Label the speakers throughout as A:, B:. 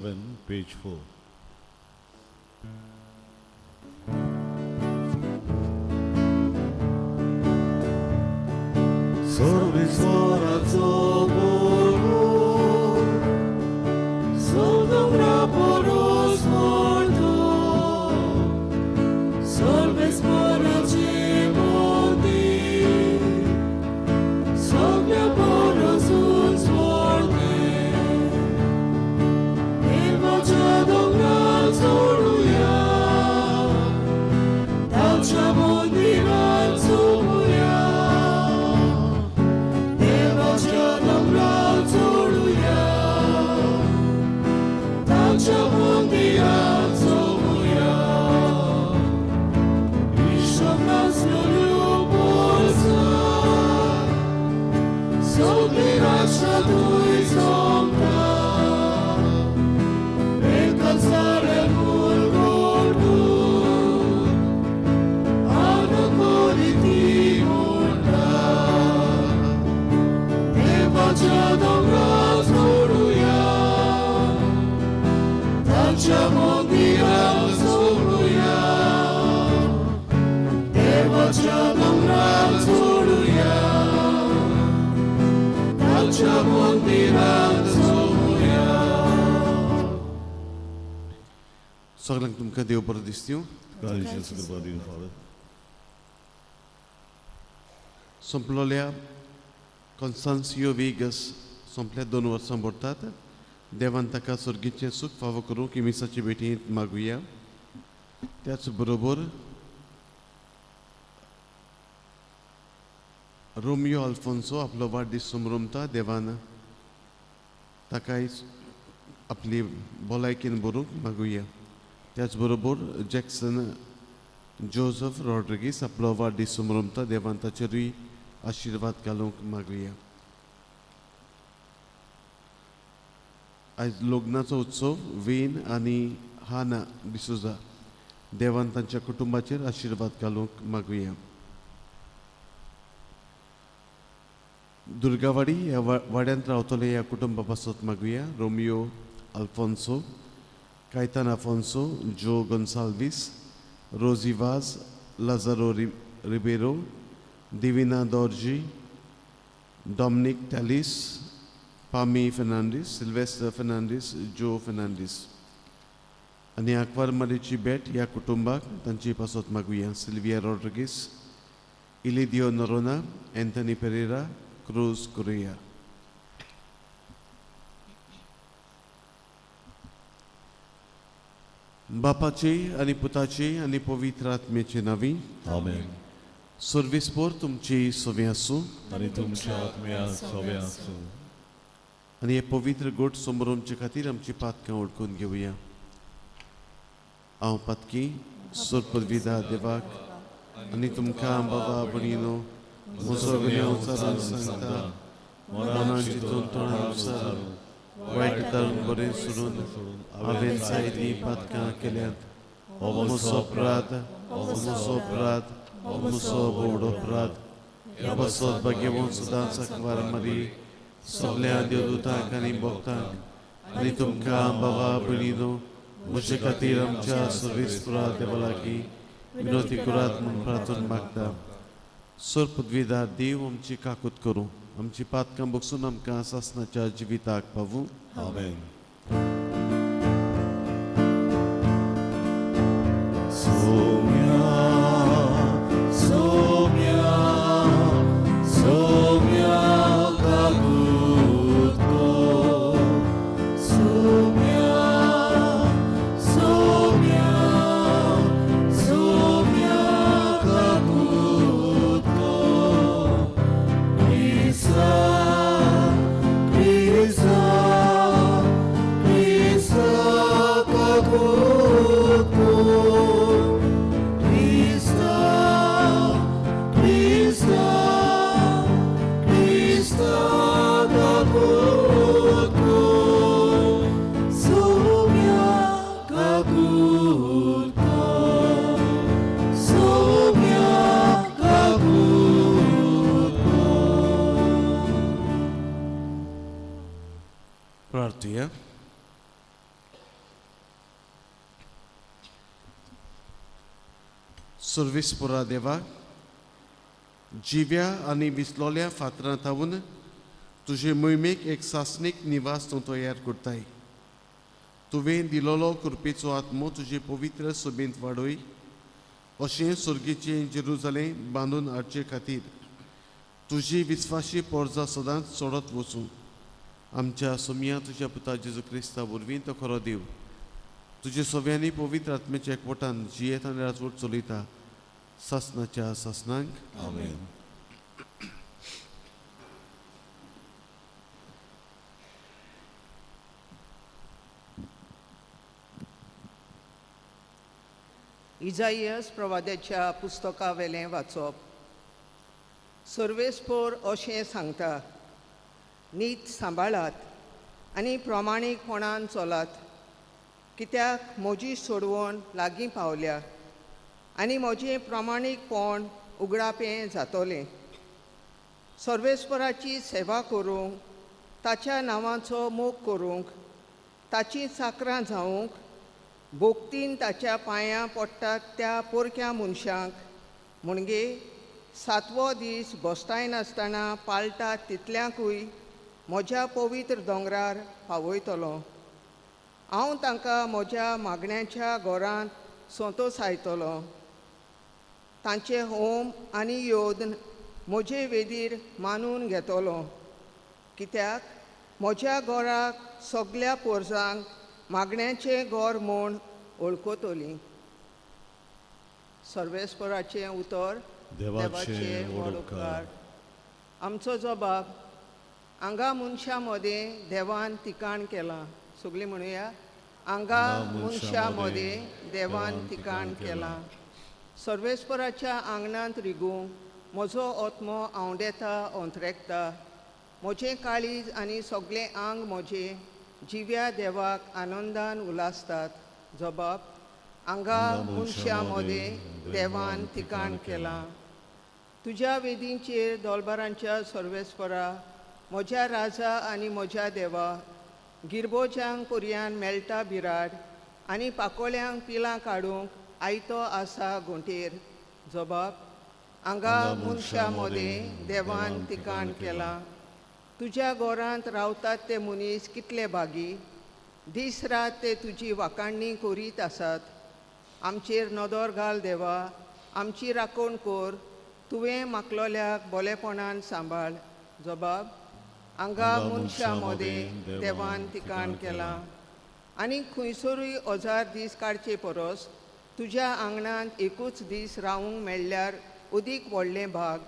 A: Page 4.
B: सर्वेस्वराचो बोलून सदोंगरा पोरोस मोडतो सर्वेस्वराचे मंदीर सगळ्या पोरोसून स्वर्णें देवाच्या दोंगरार चडुया ताच्या मंदिरात चोवया देवाच्या दोंगरार चडुया ताच्या मंदिरात चोवया हिशोब नासलेल्यो वर्सां सगळीं राष्ट्रां थंय जमता एकाच सारें मूल करून आनंद करीत म्हणटा देवाच्या दोंगरार चडुया ताच्या मंदिरात चडुया देवाच्या दोंगरार चडुया ताच्या मंदिरात चडुया.
C: सगळ्यांक तुमकां देव बरो दिसता.
A: काळजीचें कृपा दिवन फादर.
C: सोंपलोल्या कॉन्स्तान्सियो वेगस सोंपल्या 2 वर्सां भरतात. देवान ताका सर्गीचें सूख फावो करूंक मिसाचे भेटींत मागुया. त्याच बरोबर रोमियो अल्फोन्सो आपलो वाडदीस समरमता. देवान ताकाय आपली भलायकेन बरूंक मागुया. त्याच बरोबर जॅक्सन जोजफ रॉड्रिगीस आपलो वाडदीस समरमता. देवान ताचेरूय आशिर्वाद घालूंक मागुया. आयज लग्नाचो उत्सव वेन आनी हाना डिसोजा. देवान तांच्या कुटुंबाचेर आशिर्वाद घालूंक मागुया. दुर्गावाडी ह्या वाड्यांत रावतले ह्या कुटुंबा पासत मागुया. Romeo Alfonso, Caitan Afonso, Joe Gonsalves, Rosy Vaz, Lazaro Ribeiro, Divina Dorji, Dominic Talis, Pami Fernandes, Sylvester Fernandes, Joe Fernandes. आनी आंकवार मारीची भेट ह्या कुटुंबाक तांची पासत मागुया. Sylvia Rodrigues, Ilidio Noronha, Anthony Pereira, Cruz Correa. बापाचे आनी पुताचे आनी पवित्र आत्म्याचे नांवी.
A: आमेन.
C: सर्वेस्पोर तुमची सवी आसूं.
A: आनी तुमच्या आत्म्याक सवे आसूं.
C: आनी हे पवित्र गोट समरोमचे खातीर आमची पातकां ओळखून घेवया. हांव पातकी सोरपदविदा देवाक आनी तुमकां बाबा भणिनो म्हजो गुन्यांव उचारून सांगता. मनान चिंतून तोंडान उचारून वायट तारून बरें सोडून हांवें जायतीं पातकां केल्यांत. हो म्हजो अपराध, हो म्हजो अपराध, हो म्हजो व्हड अपराध. ह्या पासत भाग्यवंत सदांच आंकवार मारी, सगल्या देवदूतांक आनी भक्तांक आनी तुमकां बाबा भयणीनो म्हजे खातीर आमच्या सर्वेस्परा देवा लागीं विनोती करात म्हूण प्रार्थना मागता. सर पदवीदार देव आमची काकूत करूं, आमची पातकां बगसून आमकां सासनाच्या जिविताक पावूं.
A: आमेन.
B: सोम्या सोम्या सोम्या काकूत कर सोम्या सोम्या सोम्या काकूत कर क्रिस्ता क्रिस्ता.
C: सर्वेस्पोरा देवा, जिव्या आनी विसलोल्या फातरां थावन तुजे मोहिमेक एक सासणीक निवास तूं तयार करताय. तुवें दिलोलो कृपेचो आत्मो तुजे पवित्र सभेंत वाडय, अशें सर्गीचें जेरुजालें बांदून हाडचे खातीर तुजी विस्वाशी पोरजा सदांच सोडत वचूं. आमच्या सोमया तुज्या पुता जेजू क्रिस्ता वरवीं तो खरो देव तुजे सगळ्यांनी पवित्र आत्म्याच्या एकवटान जियेत आनी राजवट चलयता सासनाच्या सासनांक.
A: आमेन.
D: इजाइयस प्रवाद्याच्या पुस्तकावेलें वाचप. सर्वेस्पोर अशें सांगता, नीत सांबाळात आनी प्रमाणीकपणान चलात, कित्याक म्हजी सोडवण लागीं पावल्या आनी म्हजें प्रमाणीकपण उगडापें जातलें. सर्वेस्पराची सेवा करूंक, ताच्या नांवाचो मोग करूंक, ताचीं चाकरां जावंक, भोक्तीन ताच्या पांयां पडटात त्या पोरक्या मनशांक, म्हणजे सातवो दीस बसतायनासतना पाळटात तितल्यांकूय म्हज्या पवित्र दोंगरार पावयतलो. हांव तांकां म्हज्या मागण्याच्या घरांत संतोसायतलो. तांचे होम आनी योदन म्हजे वेदीर मानून घेतलो, कित्याक म्हज्या घराक सगल्या पोरसांक मागण्याचें घर म्हूण वळखतलीं. सर्वेस्पराचें उतर.
A: देवाचे व्हड उपकार.
D: आमचो जबाब, हांगा मनशां मदें देवान तिकाण केलां. सगळीं म्हणुया, हांगा मनशां मदें देवान तिकाण केलां. सर्वेस्पराच्या आंगणांत रिगूंक म्हजो आत्मो आंवडेता अंतरेकता. म्हजें काळीज आनी सगळें आंग म्हजें जिव्या देवाक आनंदान उलासतात. जबाब, हांगा मनशां मदें देवान तिकाण केलां. तुज्या वेदींचेर दोलबारांच्या सर्वेस्परा, म्हज्या राजा आनी म्हज्या देवा, गिरबोज्यांक पर्यान मेळटा बिराड आनी पाकोळ्यांक पिलां काडूंक आयतो आसा घोंटेर. जबाब, हांगा मनशां मदें देवान तिकाण केलां. तुज्या घरांत रावतात ते मनीस कितले भागी, दीस रात ते तुजी वाखाणणी करीत आसात. आमचेर नदर घाल देवा, आमची राखण कर, तुवें मागलोल्याक बोलेपणान सांबाळ. जबाब, हांगा मनशां मदें देवान तिकाण केलां. आनी खंयसरूय 1000 दीस काडचे परस तुज्या आंगणांत एकूच दीस रावूंक मेळ्ळ्यार अदीक व्हडलें भाग.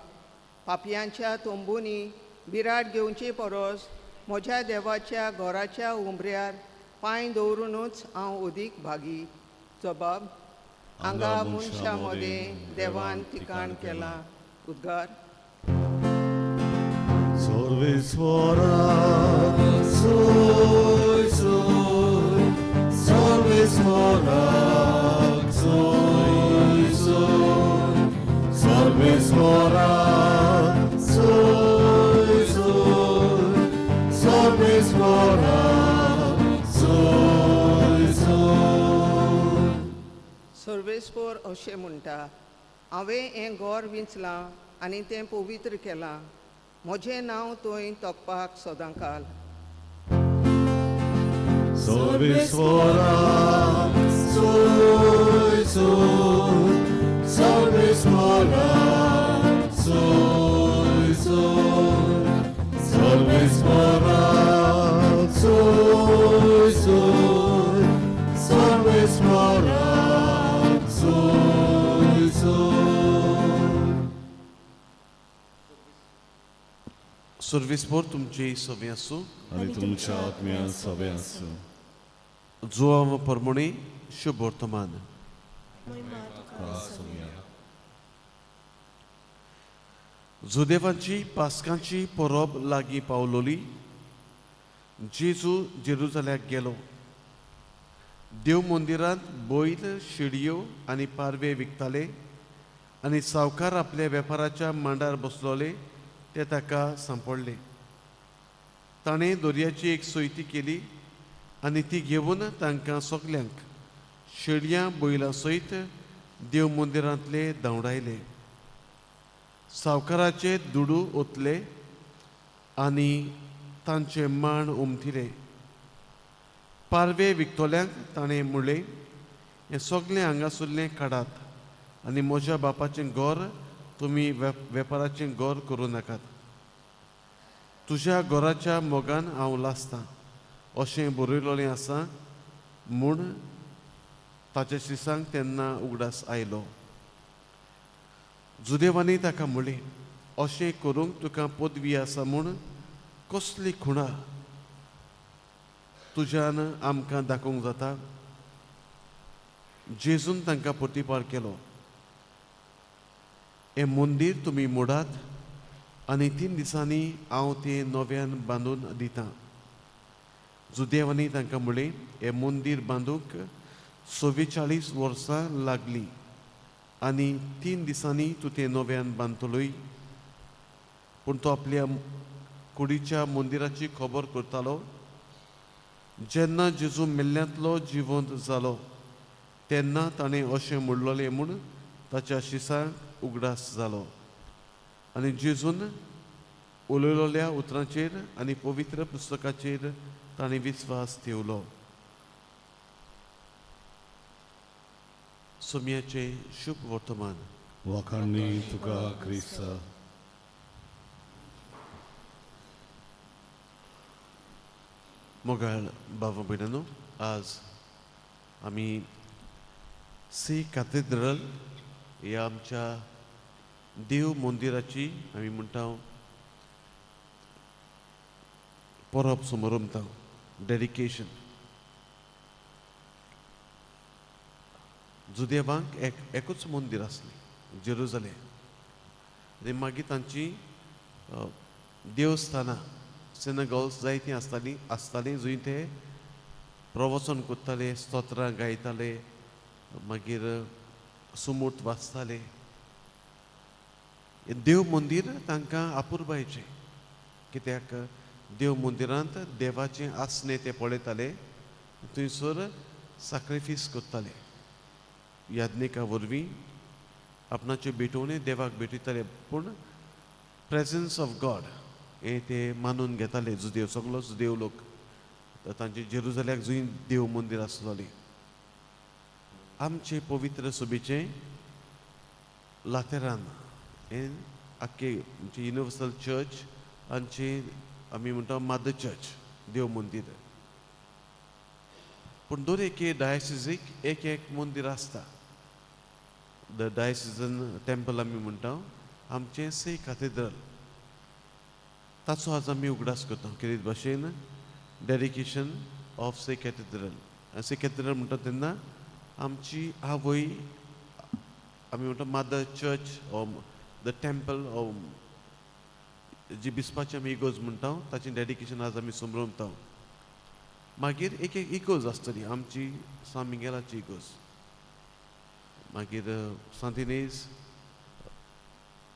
D: पापयांच्या तंबूंनी बिराड घेवचे परस म्हज्या देवाच्या घराच्या उंबऱ्यार पांय दवरुनूच हांव अदीक भागी. जबाब, हांगा मनशां मदें देवान तिकाण केलां. उद्गार.
A: सर्वेस्वरा सोय सोय, सर्वेस्वरा सोय सोय, सर्वेस्वरा सोय सोय, सर्वेस्वरा सोय सोय.
D: सर्वेस्पोर अशें म्हणटा, हांवें हें घर विंचलां आनी तें पवित्र केलां, म्हजें नांव थंय तोखपाक सदांकाल.
A: सर्वेस्वरा सोय सोय, सर्वेस्वरा सोय सोय, सर्वेस्वरा सोय सोय, सर्वेस्वरा सोय सोय.
C: सर्वेस्पोर तुमचे सवे आसूं
A: आनी तुमच्या आत्म्यान सवे आसूं.
C: जुआंव परमणे शुभ वर्तमान. जुदेवांची पास्कांची परब लागीं पावलोली. जेजू जेरुजाल्याक गेलो. देव मंदिरांत बैल, शेडयो आनी पारवे विकताले आनी सावकार आपल्या वेपाराच्या मांडार बसलोले ते ताका सांपडले. ताणें दोरयाची एक सोयती केली आनी ती घेवन तांकां सगल्यांक शेळयां बैलां सयत देव मंदिरांतले धांवडायले, सावकाराचे दुडू ओतले आनी तांचे मांड उमथिले. पारवे विकतल्यांक ताणें म्हणलें, हें सगळें हांगासरलें काडात आनी म्हज्या बापाचें घर तुमी वेपाराचें घर करूं नाकात. तुज्या घराच्या मोगान हांव लासतां अशें बरयलेलें आसा म्हूण ताच्या शिसांक तेन्ना उगडास आयलो. जुदेवांनी ताका म्हणलें, अशें करूंक तुका पदवी आसा म्हूण कसली खुणा तुज्यान आमकां दाखोवंक जाता? जेजून तांकां प्रतिपार केलो, हें मंदीर तुमी मोडात आनी 3 दिसांनी हांव तें नव्यान बांदून दितां. जुदेवांनी तांकां म्हणलें, हें मंदीर बांदूंक 44 वर्सां लागलीं आनी 3 दिसांनी तूं तें नव्यान बांदतलोय. पूण तो आपल्या कुडीच्या मंदिराची खबर करतालो. जेन्ना जेजू मेल्ल्यांतलो जिवंत जालो तेन्ना ताणें अशें म्हणलेलें म्हूण ताच्या शिसांक उगडास जालो आनी जेजून उलयलेल्या उतरांचेर आनी पवित्र पुस्तकाचेर ताणें विस्वास ठेवलो. सोम्याचें शुभ वर्तमान.
A: वाखाणणी तुका क्रिस्ता.
C: मोगाळ बाबा भयणांनो, आज आमी सी काथेड्रल ह्या आमच्या देव मंदिराची आमी म्हणटा परब समरंभता, डेडिकेशन. जुदेवांक एकूच मंदीर आसलें, जेरुजलेम, आनी मागीर तांची देवस्थानां सिनागॉग्स जायतीं आसतालीं जंय ते प्रवचन करताले, स्तोत्रां गायताले, मागीर सुमूर्त वाचताले. देव मंदीर तांकां आपुरबायचें, कित्याक देव मंदिरांत देवाचें आसणें ते पळयताले, थंयसर साक्रिफीस करताले, याज्ञिका वरवीं आपणाच्यो भेटवणी देवाक भेटयताले. पूण प्रेजन्स ऑफ गॉड हें ते मानून घेताले जुदेव, सगलो जुदेव लोक. तांचे जेरुजल्याक जंय देव मंदीर आसलोलें. आमचे पवित्र सभेचें लातेरान हें आख्खे आमचे युनिवर्सल चर्च आमची आमी म्हणटा मादर चर्च देव मंदीर. पूण दर एके डायसिजीक एक एक मंदीर आसता. The diocesan temple आमी म्हणटा, आमचें से काथेड्रल, ताचो आज आमी उगडास करता. कितें भाशेन dedication of Se cathedral. Se cathedral म्हणटा तेन्ना आमची आवय आमी म्हणटा mother church or the temple or जी बिस्पाची आमी इगोर्ज म्हणटा ताचें डेडिकेशन आज आमी समरंभता. मागीर एक एक इगोर्ज आसतली आमची, सान मिंगेलाची इगोर्ज, मागीर सांतिनेज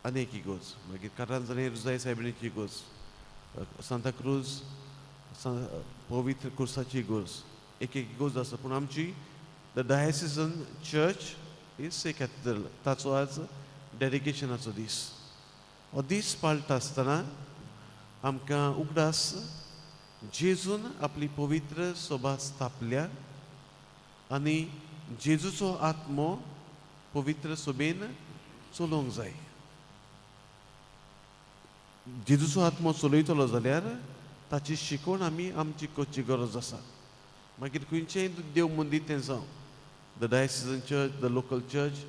C: आनी एक इगोर्ज, मागीर कारांजानी रुजाय सायबिणीची इगोर्ज, सांताक्रूज पवित्र कुर्साची इगोर्ज, एक एक इगोर्ज आसा. पूण आमची the diocesan church is Se cathedral, ताचो आज डेडिकेशनाचो दीस. हो दीस पाळटा आसतना आमकां उगडास जेजून आपली पवित्र सभा स्थापल्या आनी जेजूचो आत्मो पवित्र सभेन चलोवंक जाय. जेजूचो आत्मो चलयतलो जाल्यार ताची शिकवण आमी आमची करची गरज आसा. मागीर खंयचेंय देव मंदीर तें जावं, the diocesan church, the local church,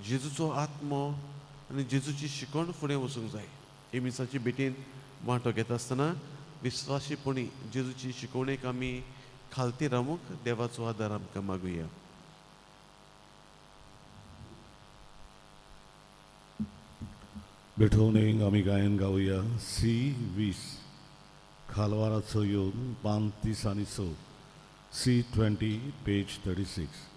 C: जेजूचो आत्मो आनी जेजूची शिकवण फुडें वचूंक जाय. हे मिसाची भेटीन वांटो घेता आसतना विस्वासीपणी जेजूची शिकवणेक आमी खालती रावूंक देवाचो आदार आमकां मागुया.
A: भेटवणेक आमी गायन गावया सी 20 खालवाराचो येवन पान 30 आनी 6, सी 20 पेज 36.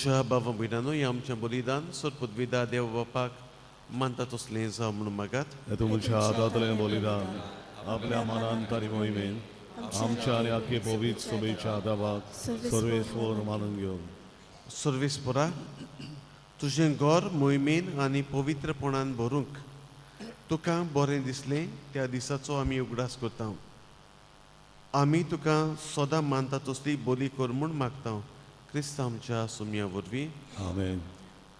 C: म्हज्या बाबा भयणांनो हें आमचें बलिदान सोरपदविदा देव बापाक मानता तसलें जावं म्हणून मागात.
A: हे तुमच्या हातांतलें बलिदान आपल्या मनान तारी मोहिमेन आमच्या आनी आख्खे पवित्र सभेच्या आदाबाक सर्वेस्वर मानून घेवन.
C: सर्वेस्परा, तुजें घर मोहिमेन आनी पवित्रपणान भरूंक तुका बरें दिसलें त्या दिसाचो आमी उगडास करता. आमी तुका सदां मानता तसली बोली कर म्हूण मागता, क्रिस्त आमच्या सुमया वरवीं.
A: आमेन.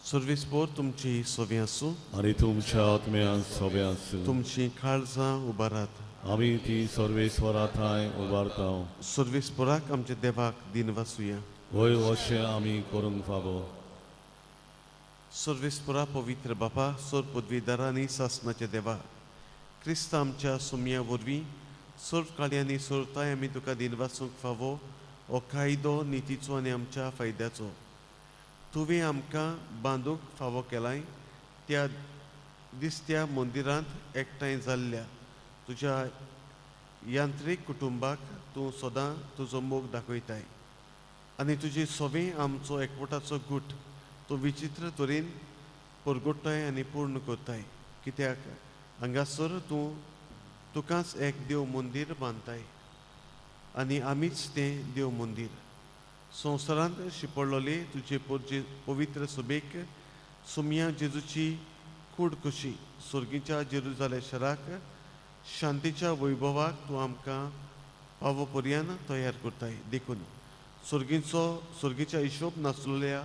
C: सर्वेस्पोर तुमची सोवी आसूं.
A: आनी तुमच्या आत्म्यान सोबे आसूं.
C: तुमची काळजां उबारात.
A: आमी ती सर्वेस्वरा ठांय उबारता.
C: सर्वेस्पोराक आमच्या देवाक दिन वासुया.
A: वय अशें आमी करूंक फावो.
C: सर्वेस्पोरा, पवित्र बापा, सोर पदवीदारा आनी सासनाच्या देवा, क्रिस्त आमच्या सुमया वरवीं सर्व काळयांनी सोरताय आमी तुका दिन वासूंक फावो हो कायदो नितीचो आनी आमच्या फायद्याचो. तुवें आमकां बांदूंक फावो केलाय त्या दिसत्या मंदिरांत एकठांय जाल्ल्या तुज्या यांत्रीक कुटुंबाक तूं सदां तुजो मोग दाखयताय आनी तुजी सोवे आमचो एकवटाचो गूट तूं विचित्र तरेन परगोट्टाय आनी पूर्ण करताय, कित्याक हांगासर तूं तुकाच एक देव मंदीर बांदताय आनी आमीच तें देव मंदीर. संवसारांत शिंपडलोले तुजे पोरजे पवित्र सभेक सुमया जेजूची कूड कशी सोर्गीच्या जेरुजाले शराक शांतीच्या वैभवाक तूं आमकां पावो पर्यान तयार करताय. देखून सोर्गीचो सोर्गीच्या हिशोब नासलेल्या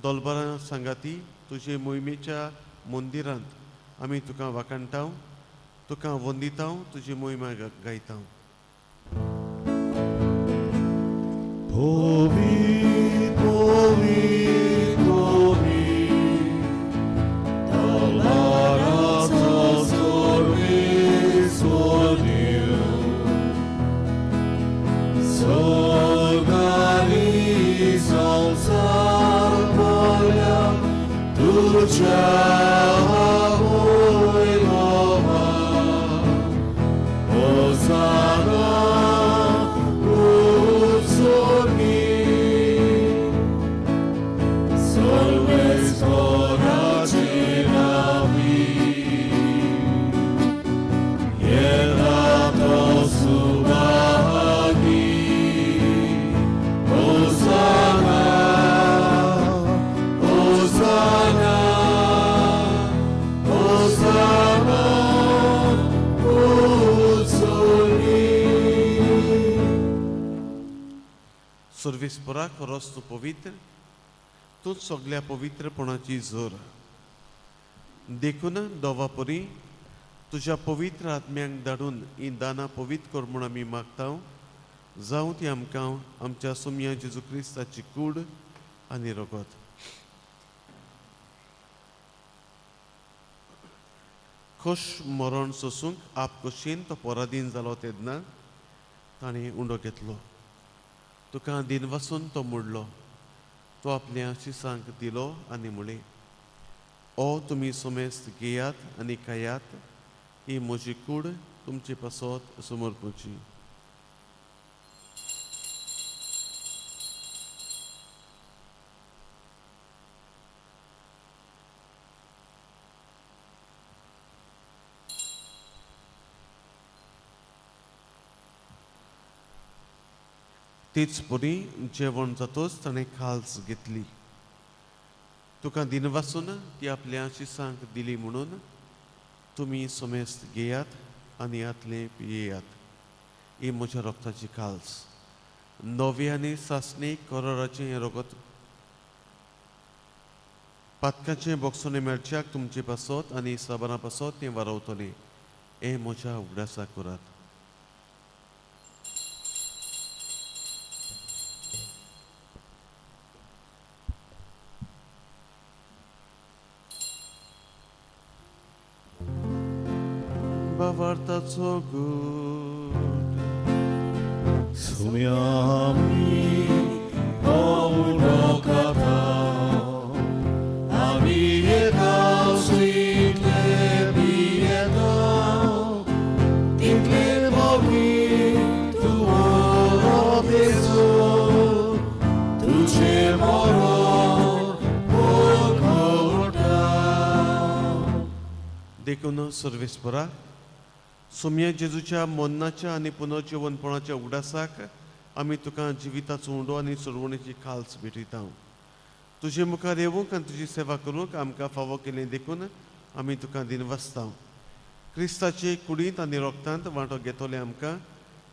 C: दोलबारां सांगाती तुजे मोहिमेच्या मंदिरांत आमी तुका वाखाणटाव, तुका वंदिताव, तुजी मोहिमा गायताव.
B: पवित्र पवित्र पवित्र तलवाराचो सर्वेस्वर देव, स्वर्गानी संवसार भरल्या तुज्या वैभवान. होसाना उत्सर्गी, सर्वेस्वराचे नावी, येता तो सुभागी. होसाना होसाना होसाना उत्सर्गी.
C: सर्वेस्पराक खरोच तूं पवित्र, तूंच सगल्या पवित्रपणाची जोर. देखून दोवा परी तुज्या पवित्र आत्म्यांक धाडून ही दानां पवित्र कर म्हूण आमी मागता, जावं ती आमकां आमच्या सुमया जेजू क्रिस्ताची कूड आनी रगत. खोश मरण सोसूंक आपखोशेन तो पराधीन जालो तेन्ना ताणें उंडो घेतलो, तुका दिनवासून तो मोडलो, तो आपल्या शिसांक दिलो आनी म्हळें, ओ तुमी समेस्त घेयात आनी खायात, ही म्हजी कूड तुमचे पासत समर्पची. तेच परी जेवण जातोच ताणें खाल्स घेतली, तुका दिनवासून ती आपल्या शिसांक दिली म्हणून तुमी समेस्त घेयात आनी हातलें पियेयात. ही म्हज्या रक्ताची खाल्स, नवी आनी सासणी करोराचें हें रगत पातकाचें बोगसणें मेळच्याक तुमचे पासत आनी साबारां पासत तें वारवतलें. हें म्हज्या उगडासाक करात. भावार्थाचो गूट.
A: सुम्या आमी हो उंडो खाता,
B: आमी एकाच तितले पियेता, तितले पवित्र तूं देसो, तुजें मरण
C: देखून सर्वेस्परा सोमया जेजूच्या मरणाच्या आनी पुनर्जिवनपणाच्या उगडासाक आमी तुका जिविताचो उंडो आनी सोडवणेची खाल्स भेटयता. तुजे मुखार येवंक आनी तुजी सेवा करूंक आमकां फावो केलें देखून आमी तुका दिनवासता. क्रिस्ताचे कुडींत आनी रोगतांत वांटो घेतले आमकां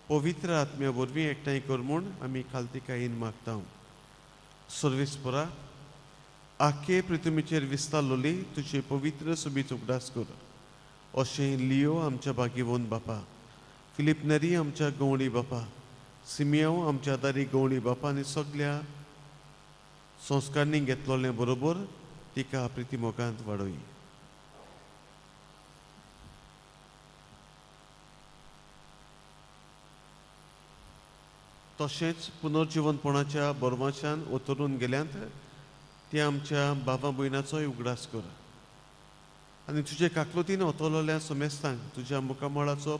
C: पवित्र आत्म्या वरवीं एकठांय कर म्हूण आमी खालतिकायेन मागता. सर्वेस्परा आखे पृथ्वीचेर विस्तारलोली तुजे पवित्र सुबीच उगडास कर. अशें लियो आमच्या भागीवंत बापा, फिलीप नरी आमच्या गवळी बापा, सिमियांव आमच्या दारी गवळी बापा आनी सगल्या संस्कारणी घेतलोलें बरोबर तिका प्रिती मोगांत वाडोय. तशेंच पुनर्जिवनपणाच्या बरवाशान उतरून गेल्यांत ते आमच्या बाबा भयणाचोय उगडास कर आनी तुजे काकलुतीन ओतलोल्या समेस्तांक तुज्या मुखामळाचो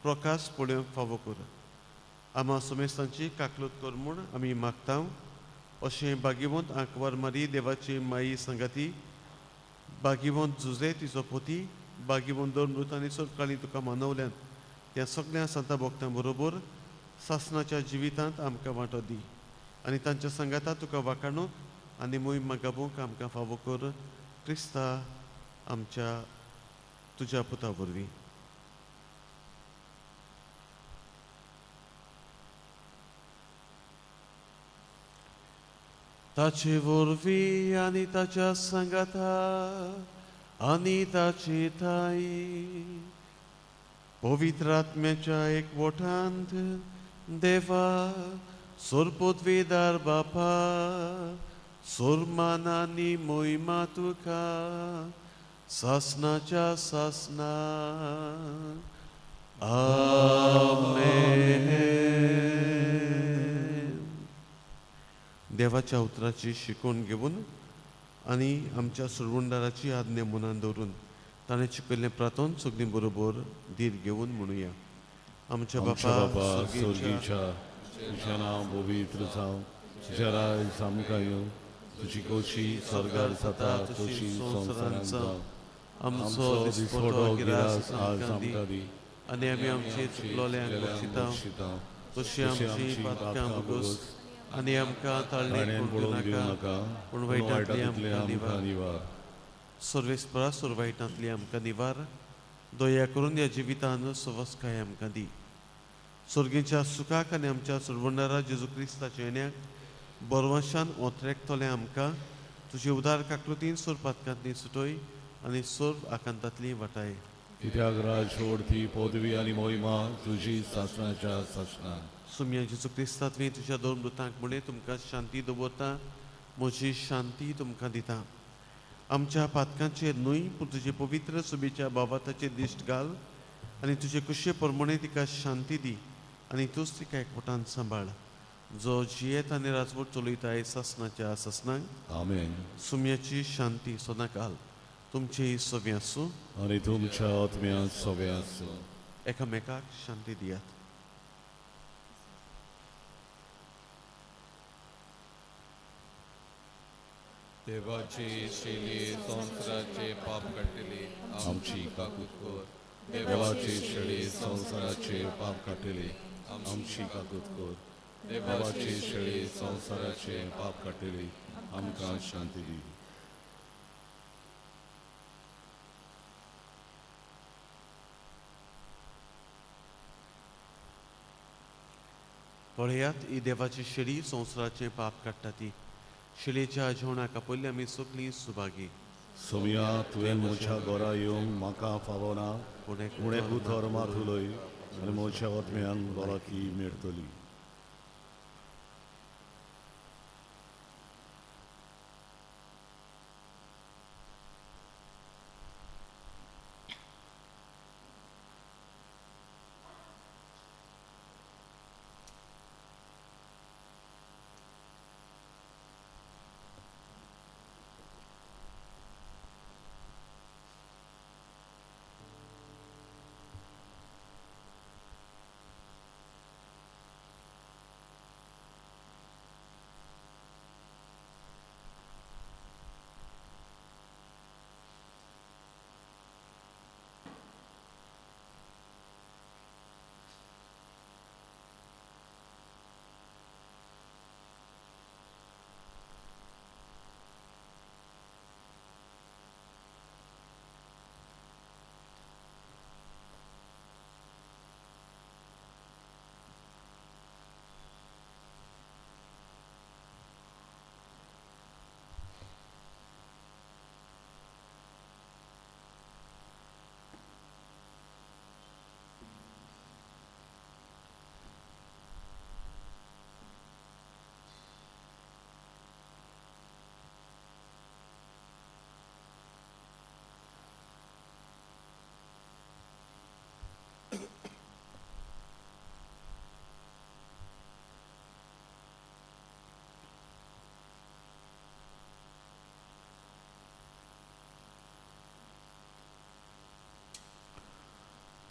C: प्रकाश पळोवंक फावो कर. आमा समेस्तांची काकलूत कर म्हूण आमी मागता. अशें भागीवंत आंकवार मारी देवाची माई सांगाती, भागीवंत जुजे तिचो पोती, भागीवंत दोन मृत आनी सरकाळी तुका मानवल्यान त्या सगळ्या संता भक्तां बरोबर सासनाच्या जिवितांत आमकां वांटो दी आनी तांच्या सांगाता तुका वाखाणूंक आनी मोहीम गाबोवंक आमकां फावो कर. क्रिस्ता आमच्या तुज्या पुता वरवीं. ताचे वरवीं आनी ताच्या सांगाता आनी ताचे ठाई पवित्र आत्म्याच्या एकवटांत देवा सोरपोतवेदार बापा सोरमान आनी मोहिमा तुका सासनाच्या सासना. आमेन. देवाच्या उतराची शिकवण घेवन आनी आमच्या सुरवंडाराची आज्ञा मनान दवरून ताणें शिकयल्लें प्रार्थन सगळीं बरोबर धीर घेवन म्हणुया. आमच्या बापा
A: स्वर्गीच्या, तुझें नांव पवित्र जावं, तुजें राज आमकां येवं, तुजी खोशी स्वर्गार जाता तशी संवसारांत जावं.
C: आमचो दिसपटो गिरास आमकां दी आनी आमी आमचे चुकलोल्यांक बक्षिता तशी आमची पातकां भोगोस आनी आमकां ताळणेक पडून दिवं नाका, पूण वायटांतली आमकां निवार. सर्वेस्परा सर्व वायटांतली आमकां निवार. दया करून ह्या जिवितान सवस्काय आमकां दी. स्वर्गीच्या सुखाक आनी आमच्या सर्वंडारा जेजू क्रिस्ताच्या येण्याक बरवाशान ओतरेकतलें आमकां तुजे उदार काकलुतीन सोर पातकांतली सुटय आनी सोर आकांतांतली वाटाय.
A: कित्याक राज ओडती पदवी आनी मोहिमा तुजी सासणाच्या सासणां.
C: सुमया जेजू क्रिस्ता तुवें तुज्या दोन मृतांक म्हणलें तुमकां शांती दवरता, म्हजी शांती तुमकां दिता. आमच्या पातकांचेर न्हय पूण तुजे पवित्र सुबेच्या बाबाताचेर दिश्ट घाल आनी तुजे कुशे प्रमाणे तिका शांती दी आनी तूंच तिका एकवटान सांबाळ, जो जियेत आनी राजवट चलयता सासनाच्या सासनाक.
A: आमेन.
C: सुम्याची शांती सदांकाल तुमची सवी आसूं
A: आनी तुमच्या आत्म्यांत सवे आसूं.
C: एकामेकाक शांती दियात.
B: देवाची शेली संवसाराचे पाप काडटली
A: आमची
B: काकूत कर.
A: देवाची शेळी संवसाराचे पाप काडटली आमची काकूत कर. देवाची शेळी संवसाराचे पाप काडटली आमकां शांती दी.
C: पळयात ही देवाची शेळी संवसाराचे पाप काडटा ती. शेळयेच्या जेवणाक आपयल्ली आमी सगळीं सुभागी.
A: सोमया तुवें म्हज्या घरा येवंक म्हाका फावना, पूण एक उतर मात उलय आनी म्हज्या आत्म्यांक भलायकी मेळटली.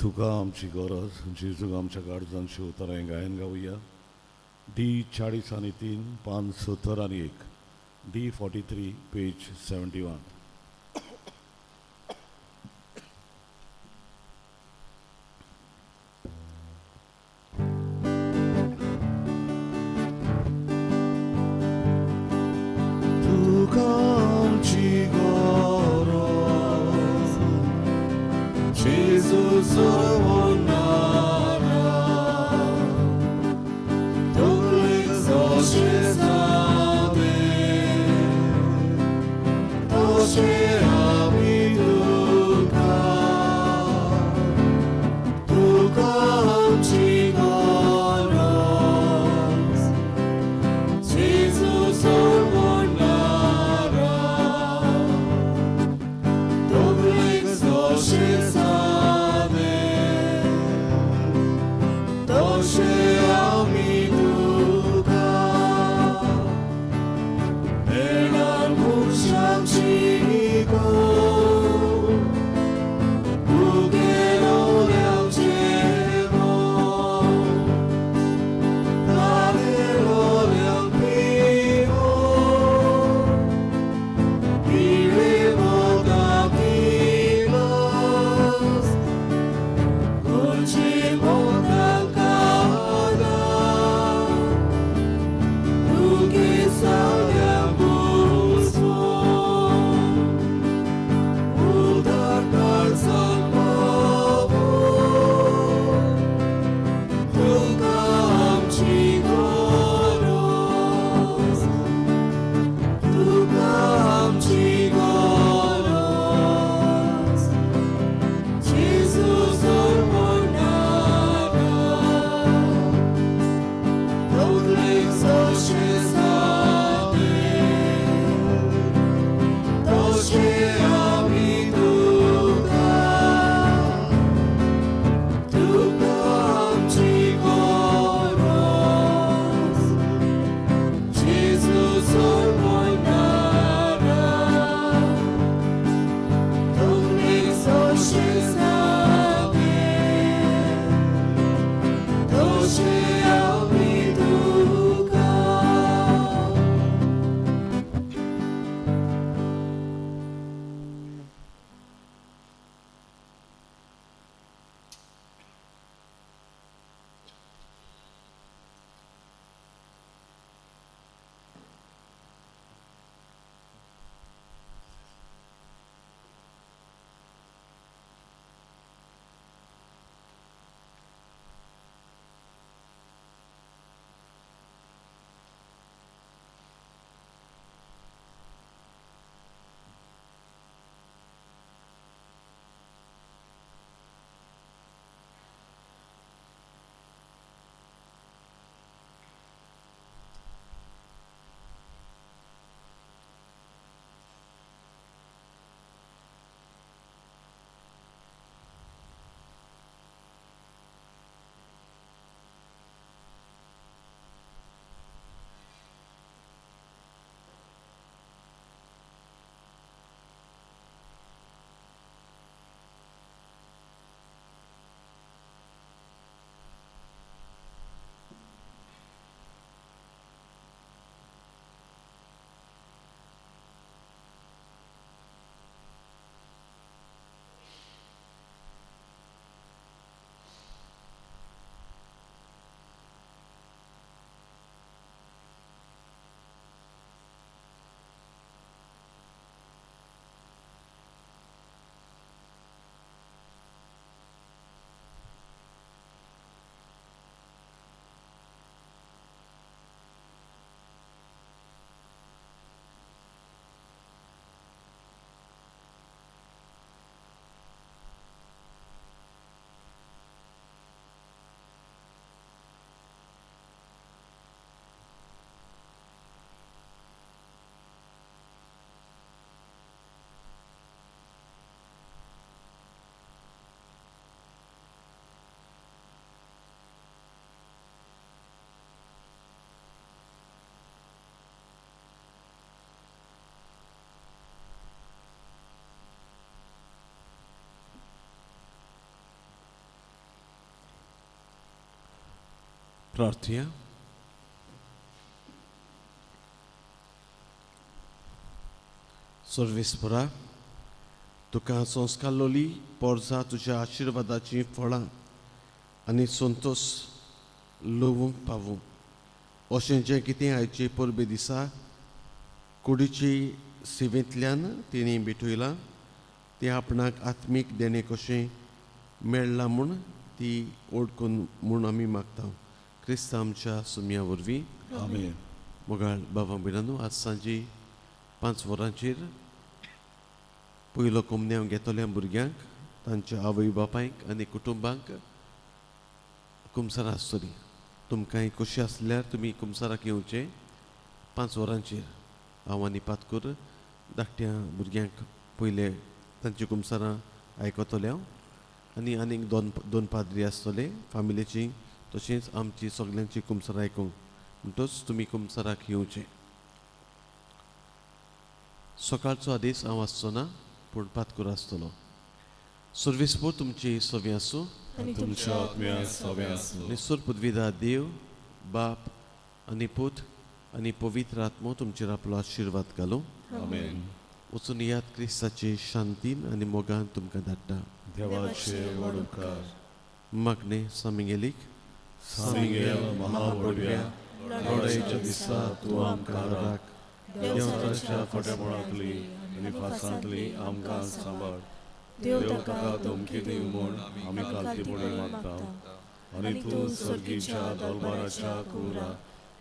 A: तुका आमची गरज जेजूक आमच्या गार्जांची उतरां गायन गावया. डी 43, पान 71, D 43, page 71. तुका आमची गरज जेजू सर्वनारा तकलेक जशें जालें तशें आमी तुका तुका आमची गरज जेजू सर्वनारा तकलेक जशें जालें तशें आमी तुका येणार मनशांक शिकोव तुगेलोल्यांक जेवोव तागेलोल्यांक पिवोव पिळे वखदां पिलाय.
C: प्रार्थुया. सर्वेस्परा, तुका संस्कारलोली पोरसा तुज्या आशिर्वादाचीं फळां आनी संतोश लोवूंक पावूं अशें जें कितें आयचे परबे दिसा कुडीची सेवेंतल्यान तेणी भेटयलां तें आपणाक आत्मीक देणें कशें मेळ्ळां म्हूण ती ओळखून म्हूण आमी मागता क्रिस्तांव आमच्या सुमया वरवीं.
A: आमेन.
C: मोगाळ बाबा भयणांनो, आज सांजे 5 वरांचेर पयलो कोमन्यांव घेतल्या भुरग्यांक, तांच्या आवय बापायक आनी कुटुंबांक कुमसारां आसतली. तुमकांय खोशी आसल्यार तुमी कुमसाराक येवचें. 5 वरांचेर हांव आनी पातकूर धाकट्या भुरग्यांक पयले तांची कुमसारां आयकतले हांव आनी आनीक दोन पाद्री आसतले फामिलीची तशेंच आमची सगल्यांची कुमसारां आयकूंक. म्हणटच तुमी कुमसाराक येवचें. सकाळचो आदेस हांव आसचो ना पूण पातकूर आसतलो. सर्वेस्पोर तुमची सवी आसूं
A: आनी तुमच्या आत्म्या सवे आसूं.
C: निसर पदवीदा देव बाप आनी पूत आनी पवित्र आत्मो तुमचेर आपलो आशिर्वाद घालूं.
A: आमेन.
C: वचून याद क्रिस्ताचे शांतीन आनी मोगान तुमकां धाडटा.
A: देवाचे व्हड उपकार.
C: मागणें सामिंगेलीक.
A: सामिंगेल महावडव्या, लढायेच्या दिसा तूं आमकां राख. देवचाराच्या फाट्यामुळांतली आनी फासांतली आमकां सांबाळ. देव ताका धमकी दिवं म्हूण आमी कालतीपणी मागता आनी तूं सर्गीच्या दलबाराच्या कुरा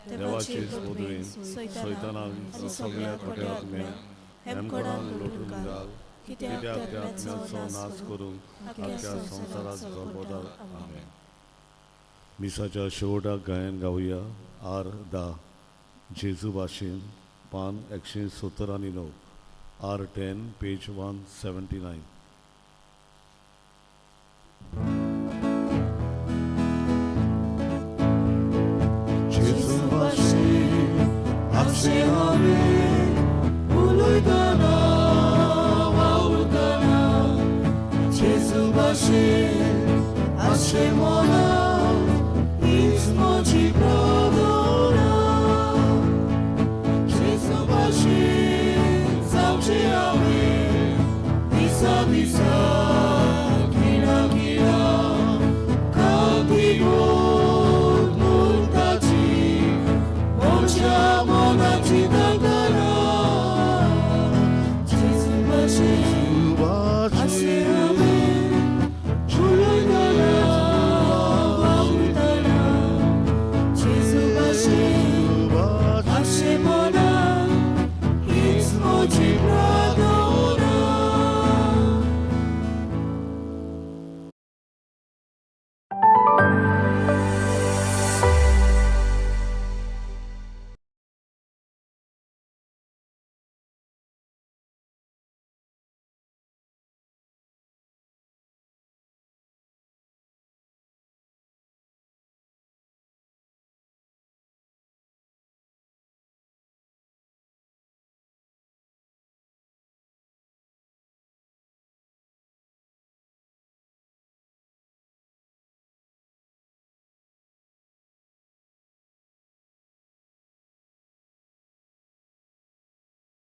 A: देवाचे पदवीन सैतानाक सगळ्या खोट्या आत्म्यांक हेमकोणाक लोटून घाल, कित्याक त्या आत्म्याचो नाश करूंक आख्ख्या संवसाराक जल्मता. आमेन. मिसाच्या शेवटाक गायन गावया आर 10 जेजू भाशेन, पान 179, आर 10 पेज 179. जेजू भाशेन आशे हांवें उलयतना वावुरतना, जेजू भाशेन आशे मना हीच म्हजी प्रार्थना.